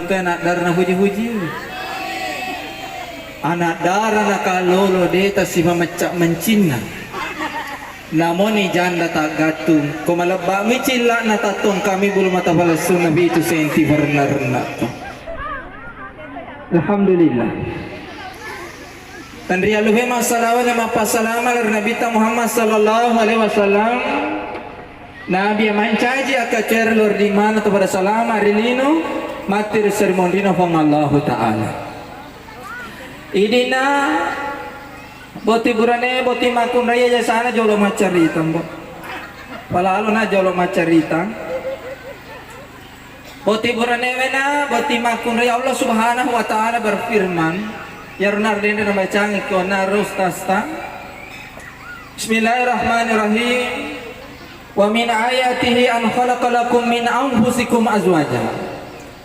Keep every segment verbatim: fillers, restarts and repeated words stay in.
Anak dara nahuji-huji. Anak dara nakalolo de tasipamecca mencinna. Namoni janda taggattung, ko malebba mi cilla'na tattong kami bulu mata palessunna pitu senti parenna-renna. Alhamdulillah. Tenrialuhe massalawa na mappasalama ri Nabitta Muhammad sallallahu alaihi wasallam. Nabi mancaji akkacoere luar di mana to pada salama ri lino matti ri seri monrina Puang Allahu Ta'ala. Idina boti burane, boti makkunrai jasana jolo maccarita, Mbok. Palalo na jolo maccarita. Boti buranewe na, boti makkunrai. Allah Subhanahu wa Ta'ala berfirman, iyaro na ardende nabacangi ko na rustasta. Bismillahirrahmanirrahim. Wa min ayatihi an khalaqa lakum min anfusikum azwaja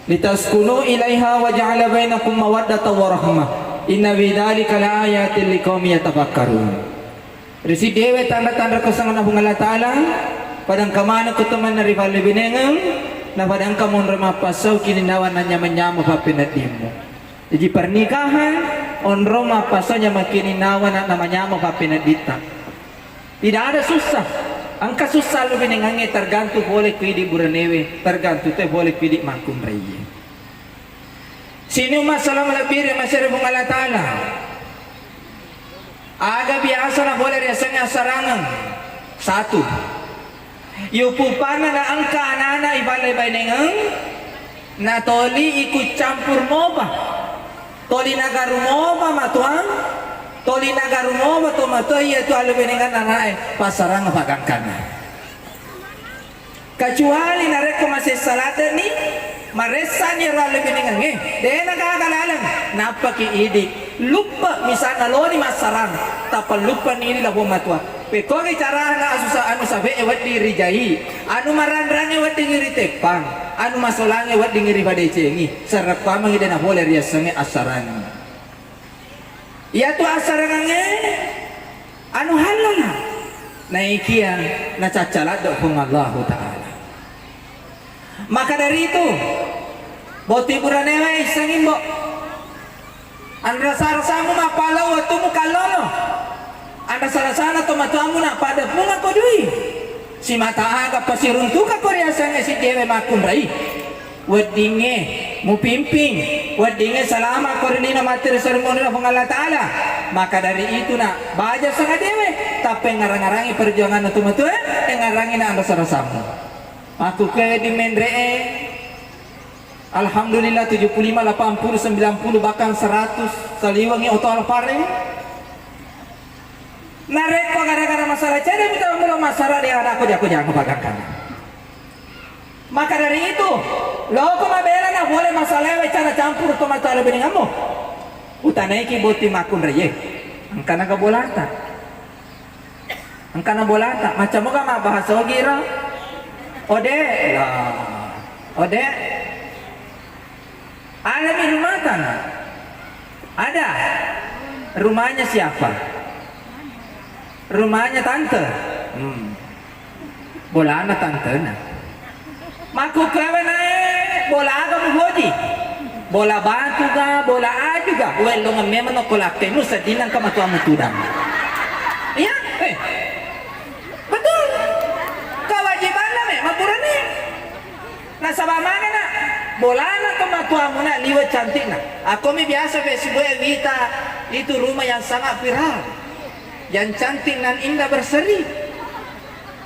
litaskunu ilaiha wa ja'ala bainakum mawaddatan wa rahmah. Inna fi dzalika laayatin liqaumin yatafakkarun. Ri siddewe tanra-tanra kuasanna Puang Allah Ta'ala, padangka maneng ko temanna ri fallebinengeng, na padangka monro mappassau kininnawa nanyama-nyama pappeneddimmu. Jaji pernikahan, onro mappassau nyama kininnawa na, namanyama pappenedditta. Tidak ada susah. Engka susah lebinengengnge tergantung pole ku idi buranewe, tergantung te pole ku idi makkunraiye. Sini umma salama lebbi ri masere Puang Allah Ta'ala. Aga biasa na pole riasengnge assarangeng? Satu. Yupupanna na engka anana iballe bainengeng, na toli ikut campur mopa. Toli nagaru mopa matuang, toli nagaru mopa to matua iya tu allu bainengan anae passarang pagangkanna. Kecuali narekko masessa ladde'ni, maressani ero allebinengengnge, de'na gaga laleng, nappaki idi, luppe misalna loni massarang, tappa luppani idi lapong matua. Pekkogi carana asusa anu safe e wedding rijai, anu maranrangnge wedding riteppang, anu masolangnge wedding ripadecengi, serreppamengi de napole riassengnge assarangi. Iyatu assarangangnge anu hallala, naikia nacacca ladde Puang Allahu Ta'ala. Maka dari itu, boti buranewe issengi, Mbok. Anrasa-rasamu mappalao wettumu kallolo. Anrasa-rasana tomatoamu na pada punga ko dui. Simata aga pasiruntuka ko riasengnge siddewe makkunrai. Weddingnge mupimping, weddingnge salama ko ri lino matti ri seri monrina Puang Allah Ta'ala. Maka dari itu na baja sangadewe, tappe ngarang-ngarangi perjuanganna tomatoe, engarangi na anrasa-rasamu. Aku ke di menre e. Alhamdulillah, tujuh puluh lima, delapan puluh, sembilan puluh, bahkan seratus saliwengi oto Alphard e. Narekko gara-gara masalah cedde mita mula masalah de ada ko jako-jako pagangkanna. Maka dari itu, loko mabela na pole masalah we cara campur to masalah beningammu. Utanaiki boti makkunraie. Engkana ga bolata. Engkana bolata, macam moga mabbahasa Ogi ro? Ode, lah. Ode. Ada di rumah tanah? Ada. Rumahnya siapa? Rumahnya tante. Hmm. Bolana tantena. Makkukkuawe nae bola aga mupoji? Bola batu ga, bola aju ga? Uellongeng memang nokko lakkemu sedding nangka matuammu tudang. Iya? Eh. Betul. Kewajibanna memang burane. Nasaba manenna bolana kematuammu na liwe cantikna. Akkomi biasa Facebook e wita itu rumah yang sangat viral. Yang cantik nan indah berseri.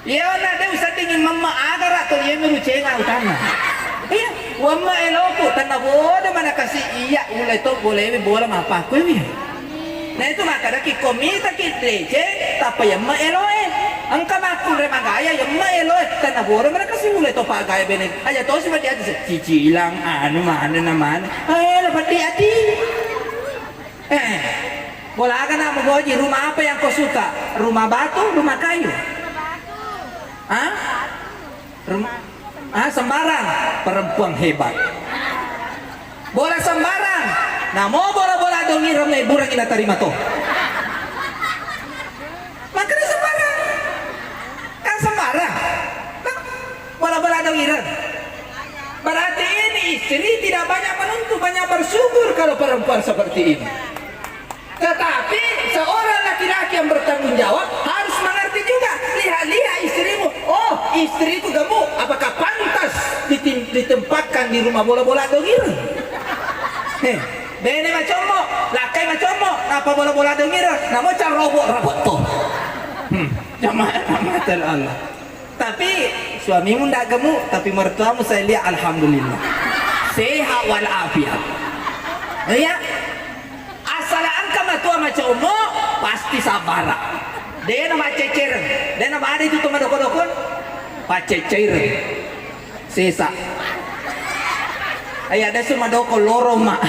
Iya, na de useddingngi mamma agara to, iya mi rucenga utanna. Iya, wamma eloku, tanna bodo mana kasi iya, ulai to bolewi bola mapakkuwi. Na itu makkadaki ko mitaki deceng, tappa yamma eloe. Engka makkunrai magaya yamma eloe, tanna bodo mana kasi ulai to pagaya bene. Aja tosi mati ati se, cicilang, anu, mana, na mana. Eh, lo peddi ati. Eh, bola aga na mugoji, rumah apa yang kau suka? Rumah batu, rumah kayu? Hah? Rumah, ah, sembarang. Perempuan hebat. Bola sembarang. Namo bola-bola dongireng e burang ina tarima to. Makanya sembarang. Kan sembarang. Nah, bola-bola dongireng. Berarti ini Istri tidak banyak menuntut, banyak bersyukur kalau perempuan seperti ini. Tetapi seorang laki-laki yang bertanggung jawab harus mengerti juga, lihat-lihat istrimu. Oh, istriku gemuk, apakah pantas ditim-, ditempatkan di rumah bola-bola dongir? Heh, bene macommo, lakkai macommo, napa bola-bola dongir? Namo carobok-robok to. Hmm, jamaah rahmatan Allah. Tapi suamimu ndak gemuk, tapi mertuamu saya lihat alhamdulillah. Sehat walafiat. Iya. Asal engka matua macommo, pasti sabbara. Dena maccecereng, dena made itu to madoko-doko. Paccecereng. Sesa. Ayah ada su madoko loro ma.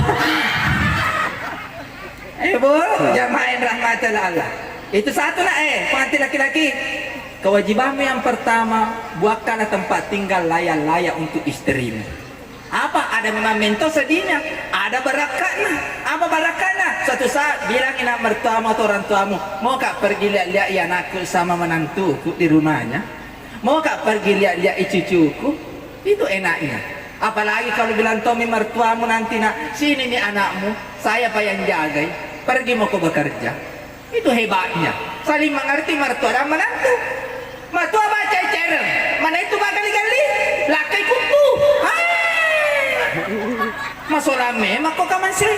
Eh, Bu, jamaah yang rahmati Allah. Itu satu nak, eh, pengantin laki-laki. Kewajibanmu yang pertama, buatkanlah tempat tinggal layak-layak untuk istrimu. Apa? Ada memang mento sedihnya, ada barakatnya. Apa barakatnya? Suatu saat bilang anak mertuamu atau orang tuamu, "Mau kak pergi lihat-lihat ya anakku sama menantuku di rumahnya? Mau kak pergi lihat-lihat cucuku?" Itu enaknya. Apalagi kalau bilang tommi mertuamu nanti, "Nak, sini nih anakmu, saya apa yang jagai. Pergi mau kau bekerja." Itu hebatnya. Saling mengerti mertua dan menantu. Matua baca cereng, mana itu magali-gali? Lakai kutu. Hai. Masola memang kok kaman sih.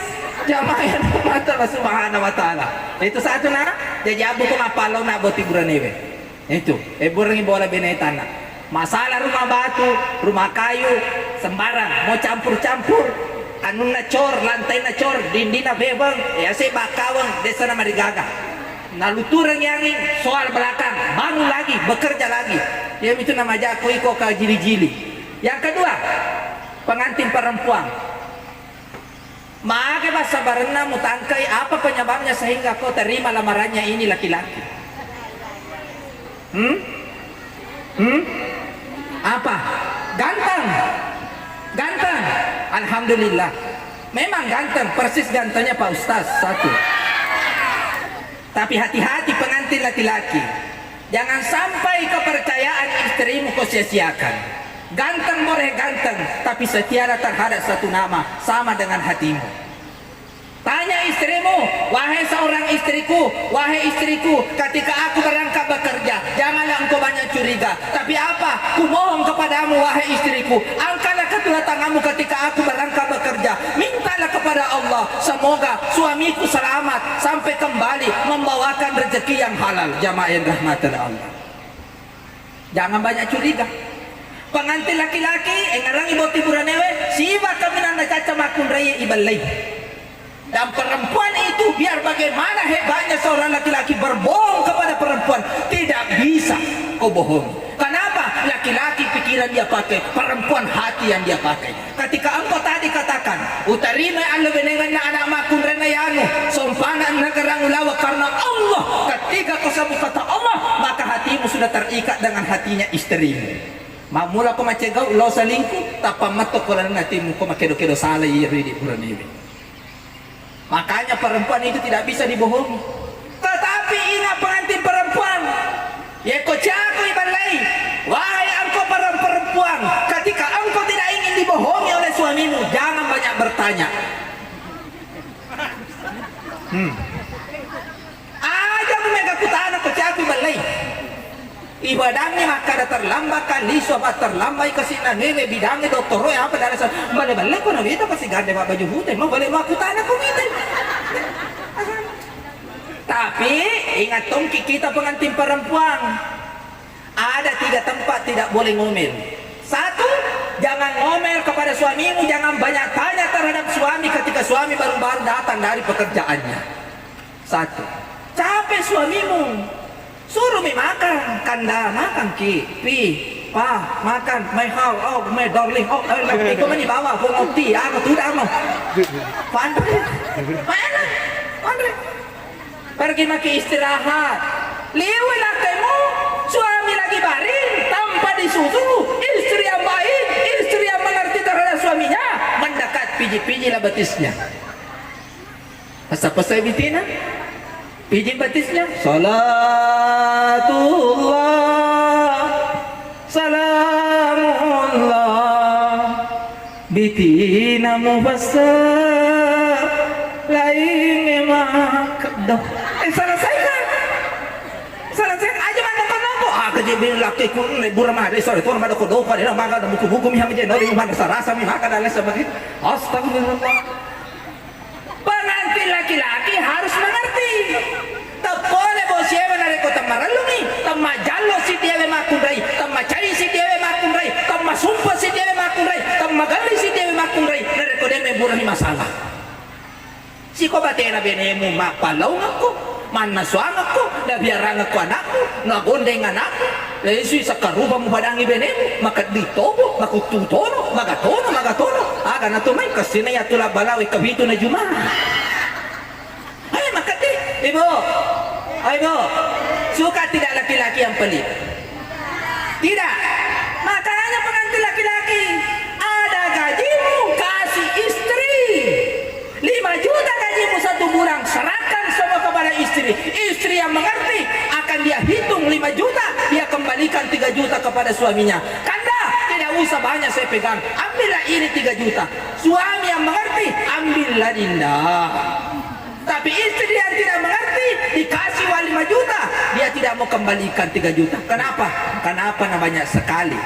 Jamaah yang mata Allah Subhanahu wa Ta'ala. Itu satu nak. Jadi abu ko mapalo nak boti buranewe. Itu, eh, burengi bola bene tanah. Masalah rumah batu, rumah kayu, sembarang, mau campur-campur. Anunna cor, lantaina cor, dindina bebeng, ya se bakawang, desa nama digaga. Nalutureng yangi, soal belakang, bangun lagi, bekerja lagi. Ya itu nama jako iko ka jili-jili. Yang kedua, pengantin perempuan. Mage passabarenna mutangkai, apa penyebabnya sehingga kau terima lamarannya ini laki-laki? Hmm? Hmm? Apa? Ganteng. Ganteng. Alhamdulillah. Memang ganteng, persis gantengnya Pak Ustaz, satu. Tapi hati-hati pengantin laki-laki. Jangan sampai kepercayaan istrimu kau sia-siakan. Ganteng boleh ganteng, tapi setialah terhadap satu nama sama dengan hatimu. Tanya istrimu, "Wahai seorang istriku, wahai istriku, ketika aku berangkat bekerja, janganlah engkau banyak curiga. Tapi apa? Kumohon kepadamu, wahai istriku, angkatlah kedua tanganmu ketika aku berangkat bekerja. Mintalah kepada Allah, semoga suamiku selamat sampai kembali membawakan rezeki yang halal." Jamaah yang rahmati Allah. Jangan banyak curiga. Pengantin laki-laki, engarangi boti buranewe, siba kaminang na caca makkunrai iballai. Dan perempuan itu, biar bagaimana hebatnya seorang laki-laki berbohong kepada perempuan, tidak bisa kau bohongi. Kenapa? Laki-laki pikiran dia pakai, perempuan hati yang dia pakai. Ketika engkau tadi katakan, "Utarima allo benengenna anak makkunraina yanu, sompana negarang ulawa karena Allah." Ketika kau sebut kata Allah, maka hatimu sudah terikat dengan hatinya istrimu. Mammula ko macegau lo selingkuh, tappa metto ko lalenna hatimu ko makedo-kedo salai ri di puraniwi. Makanya perempuan itu tidak bisa dibohongi. Tetapi ingat pengantin perempuan, yeko caku iballai, wahai engkau para perempuan, ketika engkau tidak ingin dibohongi oleh suamimu, jangan banyak bertanya. Hmm. Aja mu mega kutana ko caku iballai. Ibadangnge makkada terlambat kan, lisu apa terlambat kasi na nene bidangnge dottoroe apa darasa bale-bale ko na wita pasti gande ma baju hutai mau bale makkutana ko wita. Tapi ingat tongki kita pengantin perempuan. Ada tiga tempat tidak boleh ngomel. Satu, jangan ngomel kepada suamimu, jangan banyak tanya terhadap suami ketika suami baru-baru datang dari pekerjaannya. Satu. Capek suamimu. Suruh mi makan, kanda makan ki, pi, pa, makan, my heart, oh, my darling, oh, eh, nah, iko mani bawa, ko ngopi, aku tuh dah mau. Pandri, mana? Pandri. Pergi maki istirahat. Liwe lakkaimu, suami lagi baring, tanpa disuruh, istri yang baik, istri yang mengerti terhadap suaminya, mendekat, piji-pijilah betisnya. Pasa-pasai bitina, piji betisnya, salatullah, salamullah, biti Mufassa laingnge makkeddo. Eh, selesaikan. Selesai aja manoko-noko. Ah, kejebin laki kun, eh, bura made, sore, tuan madoko-doko, ada maga, ada buku-buku, mi hami jeno, di mana sarasa, mi makan, dan lain sebagainya. Astagfirullah. Pengantin laki-laki harus mengerti. Teppole bosiewe narekko temmarellungi, temmajallo si diewe makkunrai, temmacai si diewe makkunrai, temmasumpa si diewe makkunrai, temmagelli si diewe makkunrai, narekko de' mebburangi masalah. Siko batena benemu mappallaungekko, mannasuangekko, nabiarangekko anakmu, nagondeng anakmu, lesui sakkarupa mupadangi benemu, makeddi tobo, makuttu tono, magatono, magatono, aga nato mai kessina yatu labbalawe kapitu na juma. Hai makeddi, ibu, oh, ibu, suka tidak laki-laki yang pelit? Tidak. Makanya pengantin laki-laki, ada gajimu, kasih istri. Lima juta gajimu satu bulan, serahkan semua kepada istri. Istri yang mengerti, akan dia hitung lima juta, dia kembalikan tiga juta kepada suaminya. Kanda, tidak usah banyak saya pegang. Ambillah ini tiga juta. Suami yang mengerti, ambillah Dinda. Tapi istri yang tidak mengerti, dikasih uang lima juta, dia tidak mau kembalikan tiga juta. Kenapa? Kenapa na banyak sekali.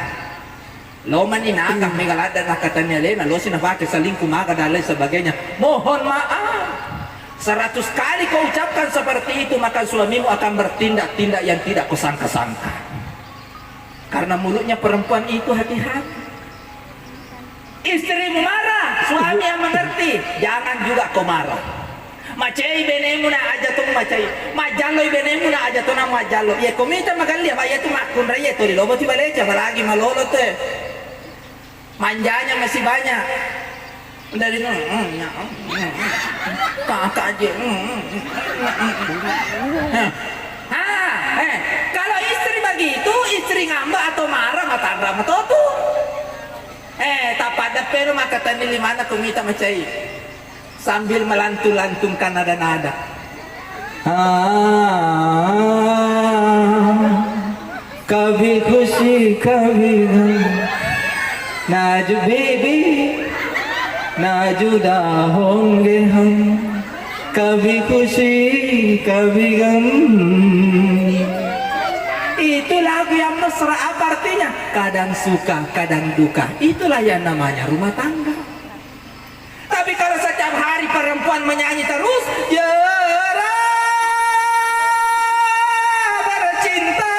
Lo mani naga mega ladda nakkatenni alena, lo si napake selingkuh maga dan lain sebagainya. Mohon maaf. Seratus kali kau ucapkan seperti itu, maka suamimu akan bertindak-tindak yang tidak kau sangka-sangka. Karena mulutnya perempuan itu hati-hati. Istrimu marah, suami yang mengerti, jangan juga kau marah. Macai benemu na aja to macai, majalloi benemu na aja to na majallo. Iya ko mita magalli, apa iya tu makkunrai, iya to di lobo ti baleca, apalagi malolo te. Manjanya masih banyak. Dari kakak aja. Nah, ah, eh, kalau istri begitu, istri ngambek atau marah, matanra matotu. Eh, tappa deppe lo makkatenni limanna ko mita macai. Sambil melantung-lantungkan nada-nada. Ah, kabhi khushi kabhi gham. Naju bibi, naju da honge hum. Kabhi khushi kabhi gham. Itu lagu yang mesra, apa artinya? Kadang suka, kadang duka. Itulah yang namanya rumah tangga. Tapi kalau setiap hari perempuan menyanyi terus, "Jera bercinta,"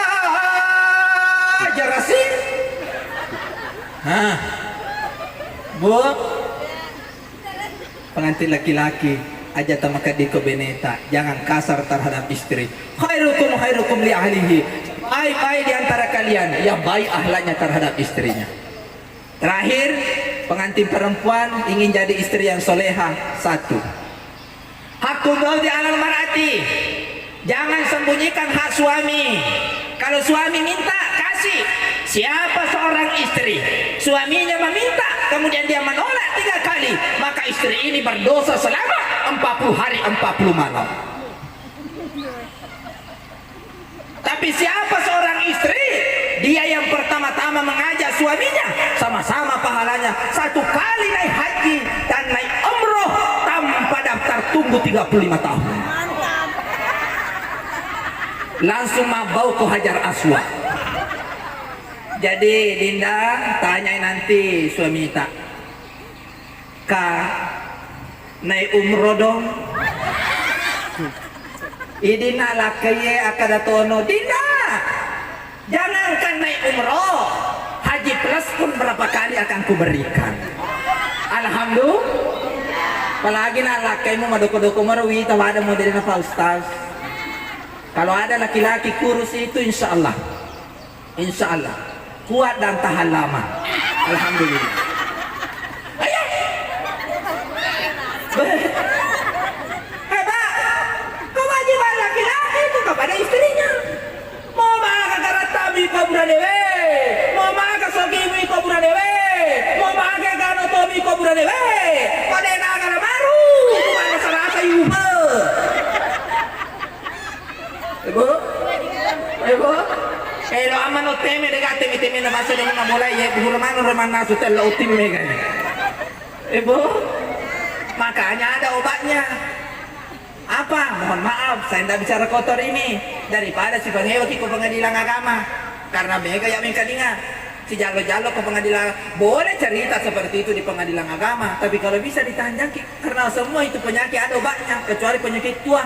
jera sih. Hah. Bu, pengantin laki-laki, aja tamakeddi ko beneta, jangan kasar terhadap istri. Khairukum khairukum li ahlihi. Baik-baik di antara kalian, yang baik ahlaknya terhadap istrinya. Terakhir, pengantin perempuan ingin jadi istri yang soleha, satu. Haqqu zauji alal mar'ati, jangan sembunyikan hak suami. Kalau suami minta, kasih. Siapa seorang istri, suaminya meminta, kemudian dia menolak tiga kali, maka istri ini berdosa selama empat puluh hari, empat puluh malam. Tapi siapa seorang istri, dia yang pertama-tama mengajak suaminya, sama-sama pahalanya satu kali naik haji dan naik umroh tanpa daftar tunggu tiga puluh lima tahun. Langsung mabau ke Hajar Aswad. Jadi, Dinda, tanyai nanti suamita. Ka, naik umroh dong. Idina lakkaie akkada tono, "Dinda, jangankan naik umroh, haji plus pun berapa kali akan kuberikan." Alhamdulillah. Apalagi na lakkaimu madoko-doko maro wita wada modelna Pak Ustaz. Kalau ada laki-laki kurus itu, insya Allah. Insya Allah kuat dan tahan lama. Alhamdulillah. Ayo. Hebat. Kewajiban laki-laki itu kepada istrinya. Mau maga garattami ko burane we. Mau maga sogimu ko burane we. Mau maga gano tomi ko burane we. Pada naga maru. Cuma rasa-rasa yuha. Ibu? Ibu? Eh, lo amma no teme de' gatte mi teme na masa de' na bola ye buhur manu reman nasu tello utim mega. Ibu? Makanya ada obatnya. Apa? Mohon maaf, saya tidak bicara kotor ini. Daripada sipangewaki ko pengadilan agama. Karena mega ya mengkalinga. Si jalo-jalo ko pengadilan, boleh cerita seperti itu di pengadilan agama, tapi kalau bisa ditanjaki, karena semua itu penyakit ada obatnya, kecuali penyakit tua.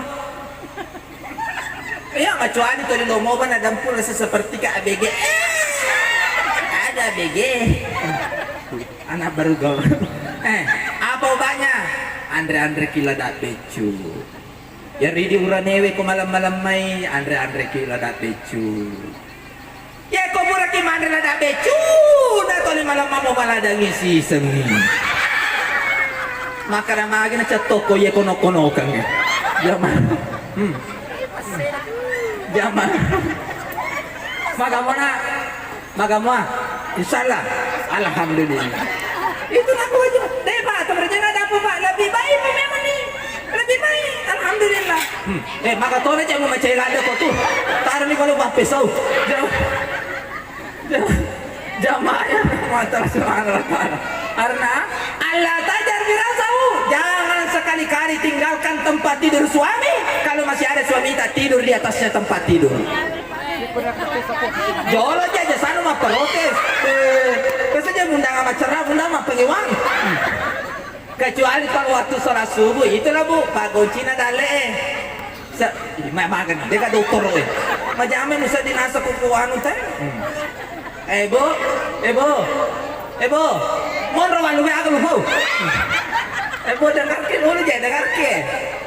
Iya, kecuali tuli lomo bana dampul seperti ke A B G. Eh, ada A B G. Anak baru gaul. Eh, apa obatnya? Anre-anre ki lada beccu. Ya ridi uranewe ko malam-malam mai, anre-anre ki lada beccu. Ya ko puraki manre lada beccu, na toli malam mamo malada ngisi sengi. Makana magi na cettoko ye kono-konokan. Jama. Hmm. Jama. Magamona. Magamua. Insyaallah. Alhamdulillah. Itu nak wajib. Deh, Pak, temerjana ada apa, Pak? Lebih baik memang nih. Lebih baik. Alhamdulillah. Hmm. Eh, maka tole cek mau macai lada kok tuh. Taruh nih kalau bah pisau. Jam, jam, jamaah ya. Mantap, subhanallah ta'ala. Karena Allah tajar birasahu. Jangan sekali-kali tinggalkan tempat tidur suami. Kalau masih ada suami tak tidur di atasnya tempat tidur. Jolo aja, aja sana mah protes. Eh, biasa aja undang sama cerah, undang sama pengiwang. Kecuali kalau waktu sholat subuh, itulah, Bu, pagoncina dalle. Sa-, ma-, makan, dia gak dokter, eh. Majame nusa dinasa kuku anu teh. Hmm. Eh, Bu, eh, Bu, eh, Bu. Monro walu, aku lupa. Eh, Bu, dengarkan dulu, ya, dengarkan.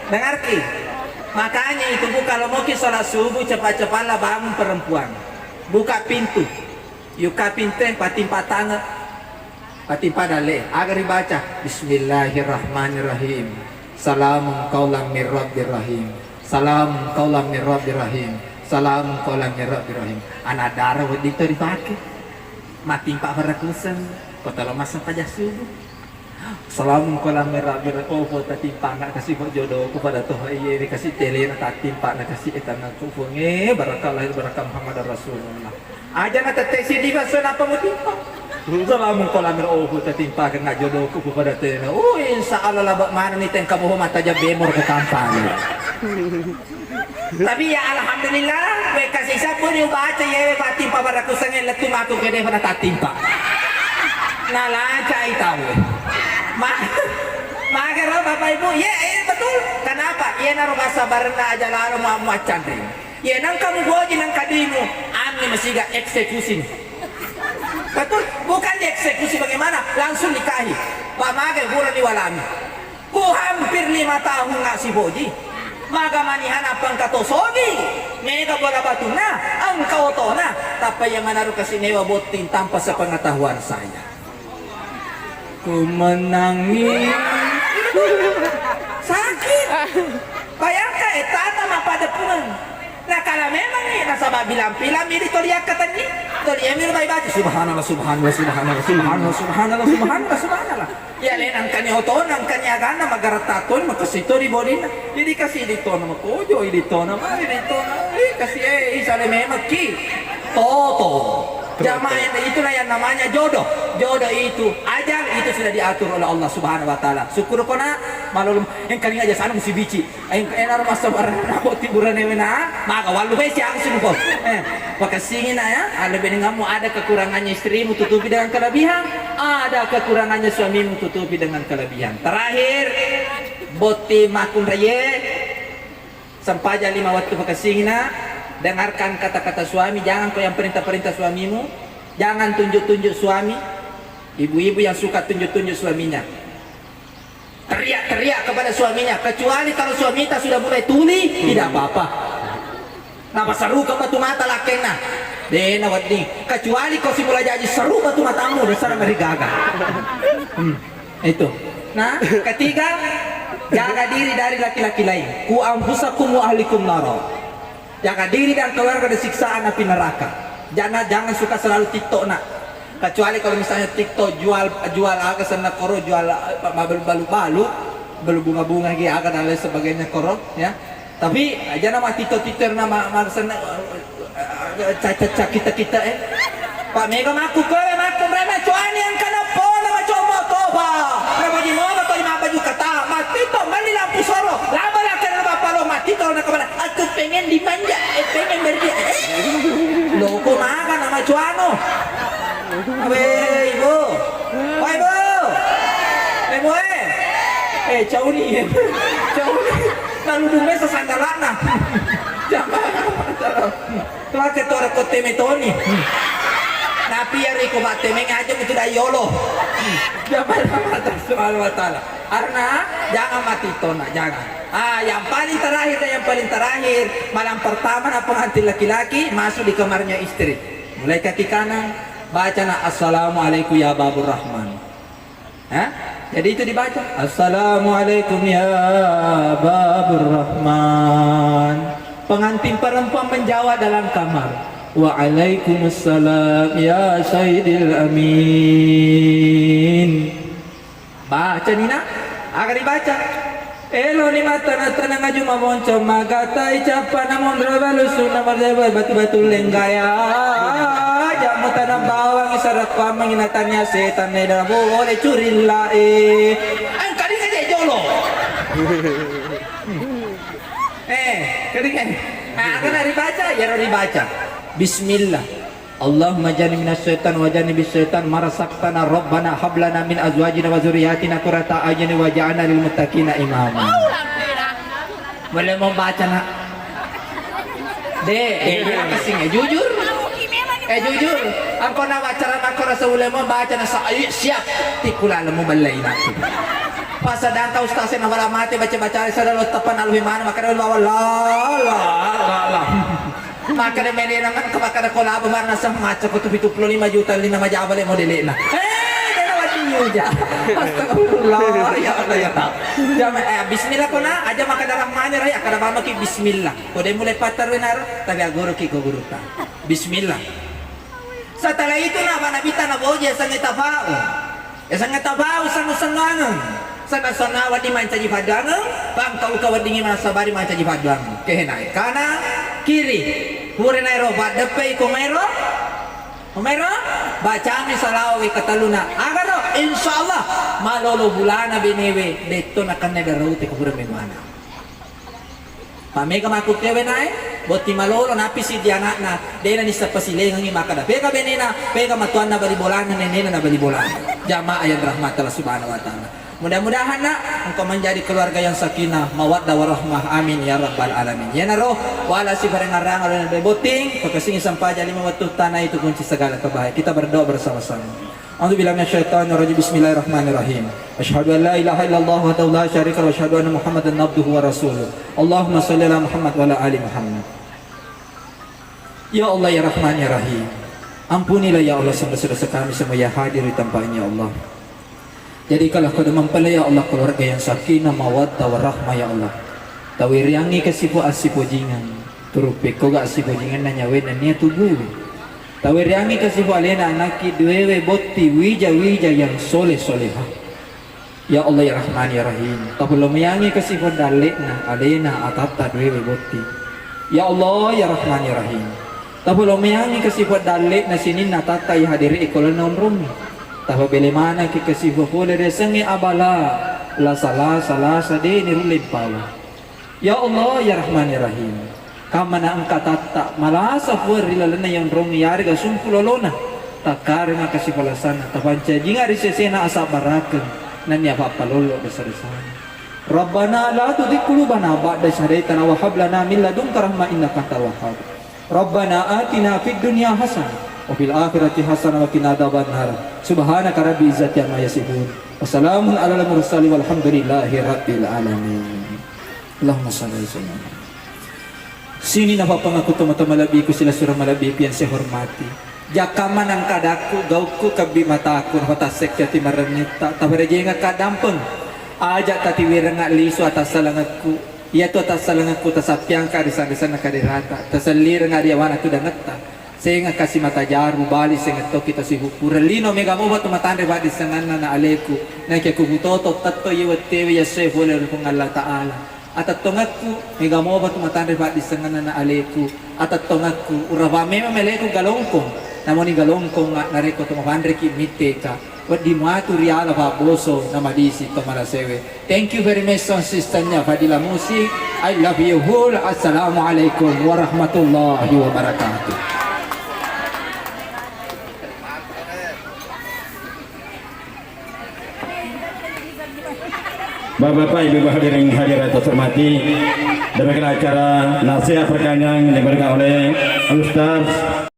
Dengarkan. Makanya itu, Bu, kalau mau ki sholat subuh, cepat-cepatlah bangun perempuan. Buka pintu. Yuka pinte, patimpa tange. Patimpa dalle. Aga ribaca, "Bismillahirrahmanirrahim. Salamun qaulan mir rabbir rahim. Salamun qaulan mir rabbir rahim. Salamun qaulan mir rabbir rahim." Ana dara wedding to ripake. Matimpa farakuseng. Kota lo masa pajak subuh. Salamun qaulan mir rabbir, oh, ko tatimpana kasi ko jodohku pada toha iye, ini kasi telena tatimpana kasi etanna ku Puang, eh, barakah lahir, barakah Muhammad Rasulullah. Aja na tette sidi baso napa mutimpa. Salamun qaulan mir, oh, ko tatimpa kena jodohku pada telena. Oh, insya Allah laba mana ni tengka boho mata jabemor ke kampanye. Tapi ya alhamdulillah, we kasi sabbu ni ubaca yewe patimpa barakusange lettu matu gede pada tatimpa. Nah, lanca itawe. Ma-, magero Bapak Ibu, ye, eh, betul. Kenapa? Ye naro kasabarenna aja lalo mau macanri. Ye nang kamu boji nang kadimu, anni masiga eksekusi. Betul? Bukan dieksekusi bagaimana? Langsung nikahi. Pak mage bulan di walami. Ku hampir lima tahun nasiboji. Maga manihana pangka tosogi. Mega bola batuna, engka otona. Tappa iya manaru kasi newa botting tanpa sepengetahuan saya. Ku menangi. Sakit. Bayangkan, eh, tata mappada punang. Nah, kalau memang nih, nasaba bilang-bilang ini toli akka tenni, toli emi bai baca, subhanallah, subhanallah, subhanallah, subhanallah, subhanallah, subhanallah, subhanallah. Iya, le, nangkani otona, nangkani agana, magaratta toni, makasi to di bodina. Jadi kasi di tona, makojo, di tona, mari di tona, eh, kasi, eh, isa le memang ki. Toto. Jamaah yang itulah yang namanya jodoh. Jodoh itu ajal, itu sudah diatur oleh Allah Subhanahu wa Ta'ala. Syukur kona, malolong, yang kali aja sana mesti bici. Ai, enaro massabarang na botting burane wena, maga wallu besi aku sini, Bos. Eh, pakessingi na ya, alebbi denganmu ada kekurangannya istrimu tutupi dengan kelebihan, ada kekurangannya suamimu tutupi dengan kelebihan. Terakhir, botting makkunraie, sempajang lima waktu pakessingi na, dengarkan kata-kata suami, jangan kau yang perintah-perintah suamimu, jangan tunjuk-tunjuk suami, ibu-ibu yang suka tunjuk-tunjuk suaminya. Teriak-teriak kepada suaminya, kecuali kalau suamita sudah mulai tuli, tidak apa-apa. Nah, pasarukeng batu mata lakkenna. Dena wedding. Kecuali kau simula jaji seru batu matamu, dasar merigaga. Hmm, itu. Nah, ketiga, jaga diri dari laki-laki lain. Ku anfusakum wa ahlikum nara. Jaga diri dan keluarga dari siksaan api neraka. Jangan, jangan suka selalu TikTok, nak. Kecuali kalau misalnya TikTok jual, jual aga senna koro, jual, eh, balu-balu, balu bunga-bunga gitu, aga dan lain sebagainya koro, ya. Tapi aja nama TikTok-TikTok nama, nama senna, eh, eh, caca-caca kita-kita, eh. Pak mega maku kowe, maku reme, cuani yang kena pona, maco moto, Pak. Remo di mono, tadi mabaju kata, Dimanja, eh, pengen berdia, eh. Loko maga nama cuano. Awe, ibu. Woi, ibu. Ibu, eh. Eh, cauni, eh. Cauni. Lalu dume sesandalana. Jangan. Tuake tore kote metoni. Napi ya riko batte meng aja mutu dai yolo. Jangan. Subhanahu wa ta'ala. Karena jangan mati tona, jangan. Ah, yang paling terakhir dan yang paling terakhir, malam pertama na pengantin laki-laki masuk di kamarnya istri. Mulai kaki kanan, baca na, "Assalamualaikum ya Babur Rahman." Hah? Jadi itu dibaca, "Assalamualaikum ya Babur Rahman." Pengantin perempuan menjawab dalam kamar, "Waalaikumsalam ya Sayyidil Amin." Baca ni nak, aga dibaca? Elo ni mattana-tana ngaju mamoncong magatai cappa na monro balusu na marjaba batu-batu lenggaya. Aja mutana bawang sarakku amang ina tania setan ne dalam boleh curilla eh. Angkali aja jolo. Eh, kering eh. Ah, aga na dibaca, ya dibaca. Bismillah. Allahumma jannibna syaitan wa jannibis syaitan ma razaqtana. Rabbana hab lana min azwajina wa dzurriyyatina qurrata a'yunin waj'alna lil muttaqina imama. Boleh mau baca nak? De, eh, dia kasih jujur. Eh, jujur. Angko na wacara nak rasa ulama baca na sa-, ayo, siap. Tikula lemu ballai nak. Pas sedangka ustaz na wala mate baca-baca sada lo tepan alwi mana makanya bawa la la la la. Makkeda menena engka makkeda kolaba marna seng macca ko tu pitu pulo lima juta lina majaba le modele'na. Eh, dena wati uja. Astagfirullah, ya Allah, ya Allah. Jama, eh, bismillah kona, aja makkeda rahmani rahim, akkeda mamaki bismillah. Ko de mulai pattarwe naro, tapi agoroki ko gurutta. Bismillah. Setelah itu na mana bita na boja sange tafa'u. Yasengnge tabau sengnge-sengngangeng. Senna-senna wedding mancaji paddoangeng, pangkauka weddingngi manassa bari mancaji paddoangeng. Kehenae kana kiri. Pura naero paddeppei ko maero. Ko maero bacami salawat wekka telluna. Agaro insyaallah malolo bulana benewe detto nakenna daraute ko pura memana. Pamega makkukkewe nae, botting malolo, nappi siddi ana'na, de'na nisseng pasilengengngi makkeda, pega benena, pega matuanna bali bolana, nenena na bali bolana. Jamaah yang dirahmati Allah Subhanahu wa Ta'ala. Mudah-mudahan nak, engkau menjadi keluarga yang sakinah, mawaddah warahmah. Amin ya rabbal alamin. Yenaro, wala siparengarang oleh botting, pakasingi sempaja lima waktu tanah itu kunci segala kebahagiaan. Kita berdoa bersama-sama. A'udzubillahi minasyaitonirrajim. Bismillahirrahmanirrahim. Asyhadu an la ilaha illallah wahdahu la syarika lahu wa asyhadu anna Muhammadan abduhu wa rasuluh. Allahumma shalli ala Muhammad wa ala ali Muhammad. Ya Allah, ya Rahman, ya Rahim. Ampunilah ya Allah semua dosa-dosa kami semua yang hadir di tempat ini ya Allah. Jadikanlah kau mempelai ya Allah keluarga yang sakinah mawaddah warahmah ya Allah. Tawiriangi kasifu asipojingan. Turupekko ga asipojingan na nyawe nennia tubuh. Tawiriangi kasifu alena anakki duewe botti wija-wija yang soleh-solehah. Ya Allah, ya Rahman, ya Rahim. Tapolomeangi kasifu dalle'na alena atatta duewe botti. Ya Allah, ya Rahman, ya Rahim. Tapolomeangi kasifu dalle'na sininna atatta ihadiri ikolana onrommi. Tapabele manaki kasifu pole resengnge abala lasa-lasa lasa de nirulle pawa. Ya Allah, ya Rahman, ya Rahim. Kammana engka tatta malasa fuang ri lalenna yonrong yarega sumpu lolona. Takkarenga kasipalasanna, tapancajinga ri sesena asabbarakeng, nennia pappalollo dosa-dosana. Rabbana la tuzigh qulubana ba'da idh hadaitana wa hab lana min ladunka rahmah innaka antal wahhab. Rabbana atina fid dunya hasanah wa fil akhirati hasanah wa qina adzabannar. Subhanaka rabbil izzati amma yasifun. Wa salamun alal mursalin walhamdulillahi rabbil alamin. Allahumma shalli ala sayyidina Muhammad. Sini nafapangakku tomatoa malebbiku, silessureng malebbiku yang saya hormati. Jakkamma nangkadakku, gaukku, kebbi mataku, nafatassekki ati marennitta, taparejenga kadampeng. Aja tatiwirenga lisu atassalengekku. Iyatu atassalengekku tasappiangka ri sanri-sanna kadirata, tasellirenga ri yawana tudangetta. Senga kasi mata jaru, bali senga tokki tasihuppureng. Lino mega mopa tu matanre paddissenganna na aleku. Nakia ku butoto tetto iye wettewe yassoe pole ri Puang Allah Ta'ala. Atettongekku, mega mopa tu matanre paddissenganna na aleku. Atettongekku, urapa memang meleku galongkong. Namoni galongkong, narekko to mapanreki mitteka. Wedding muatu riala pabboso namadisi to marasewe. Thank you very much, sound systemnya Fadila Musik. I love you whole. Assalamualaikum warahmatullahi wabarakatuh. Bapak-bapak, ibu-ibu hadirin hadirat terhormati, demikian acara nasihat perkanyang diberikan oleh Ustaz